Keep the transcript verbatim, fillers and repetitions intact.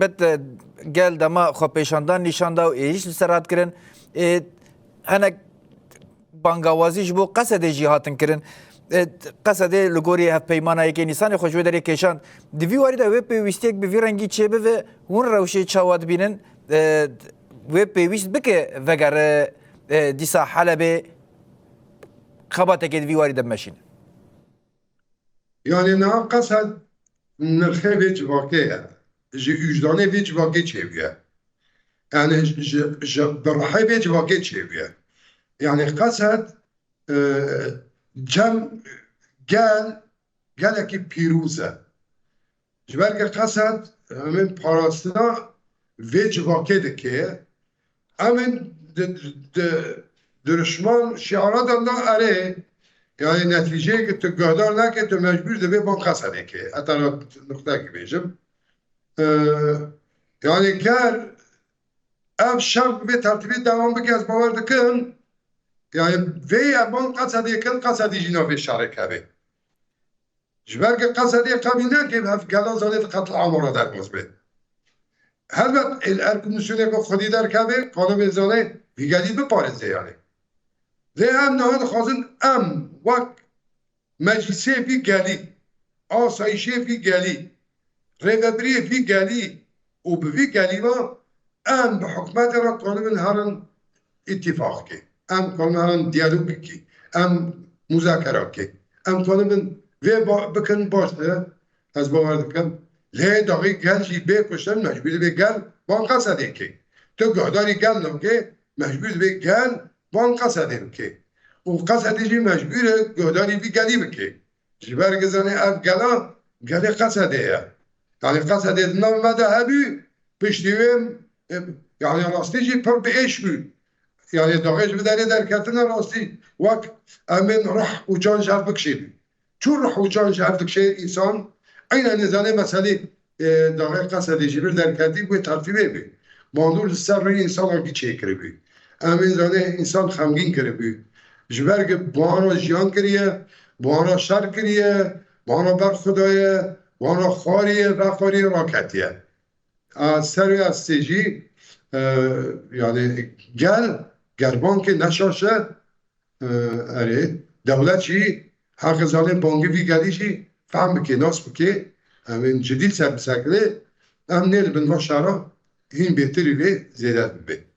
Elbet, e, gel dema xwepêşandan nîşan da û êrîş li ser hat kirin. E, hinek bangawazî ji bo Qesedê jî hatin kirin. E, Qesedê li gorî hevpeymana yekê Nîsanê xwe ji wê derê kêşand. Di vî warî de wê pêwîstiyek bi vî rengî çêbibe, hûn rewşê çawa dibînin? E, wê pêwîst bike vegere, e, dîsa Helebê xebatekê di vî warî de bimeşîne. Yani niha Qesed nirxê vê civakê ye. Ji wijdanê vê civakê çêbûye. Yani ji, ji, ji bi rihê vê civakê çêbûye. Yani Qesed, e, cem gel, gelekî pîroz e. Ji ber ku Qesed, em ê parastina vê civakê dike. Em ê di, di, dirişman şiara dan da erê, yani netîceyê ku tu guhdar neke, tu mecbûr dibê van Qesedê ke. Heta ra nuqtekî bêjim. Ee, yani ger ev şer bi vê tertîbê dewam bike, ez bawer dikim, yani vê ye van Qesedê kin, Qesedî jî navê şerê kevê. Ji ber ku Qesedê qebîl neke, ev gela zanê di qetl amara derbas be. Helbet, ê li er komîsyoneke xwedî derkeve, qanûnê zanê vî gelî biparêze yani. Lê em niha dixwazin em wek meclîsê vî gelî, asayîşê vî gelî, rêvebiriyê vî gelî û bi vî gelî ve em bi hikûmetê re kanibin herin îtîfaq ke. Em kanibin herin diyalog bike. Em muzakera ke. Em kanibin vê ba- bikin baş e. Ez bawer dikim. Lê daxî gel jî bê kuştin mecbûr dibê gel van Qesedê ke. Tu guhdarî gel nake mecbûr dibê gel van Qesedê bike. Û Qesedê jî mecbûr e guhdarî vî gelî bike. Ji ber ku zanê ev gela, gelê Qesedê ye. Yani Qesedê di nav me de hebû, piştî wê, e, yani rastî jî pir bi êş bû. Yani daxê ji vê derê derketine rastî wek em ên rih û can ji hev bikişînin. Çû rih û can ji hev dikişê însan, eynen nêzanê meselê, e, daxê Qesedê ji vir derketî wê tertîbê bû. Bandor li ser rûyê însanan kî çêkiribû. Em ê zanê însan xemgîn kiribû. Ji ber ku bi wan re jiyan kiriye, bi wan re şer kiriye, bi wan re berxwe daye, bi wan re xwariye, vexwariye, raketiye. A, ser wê astê jî, e, yani gel, ger bankê neşaşe, e, erê, dewlet jî heqê zanê bangê vî gelî jî fehm bike, nas bike, em ên cidî ser bisekine, em nê li bin va şera hîn bêtirî vê zêde bibe.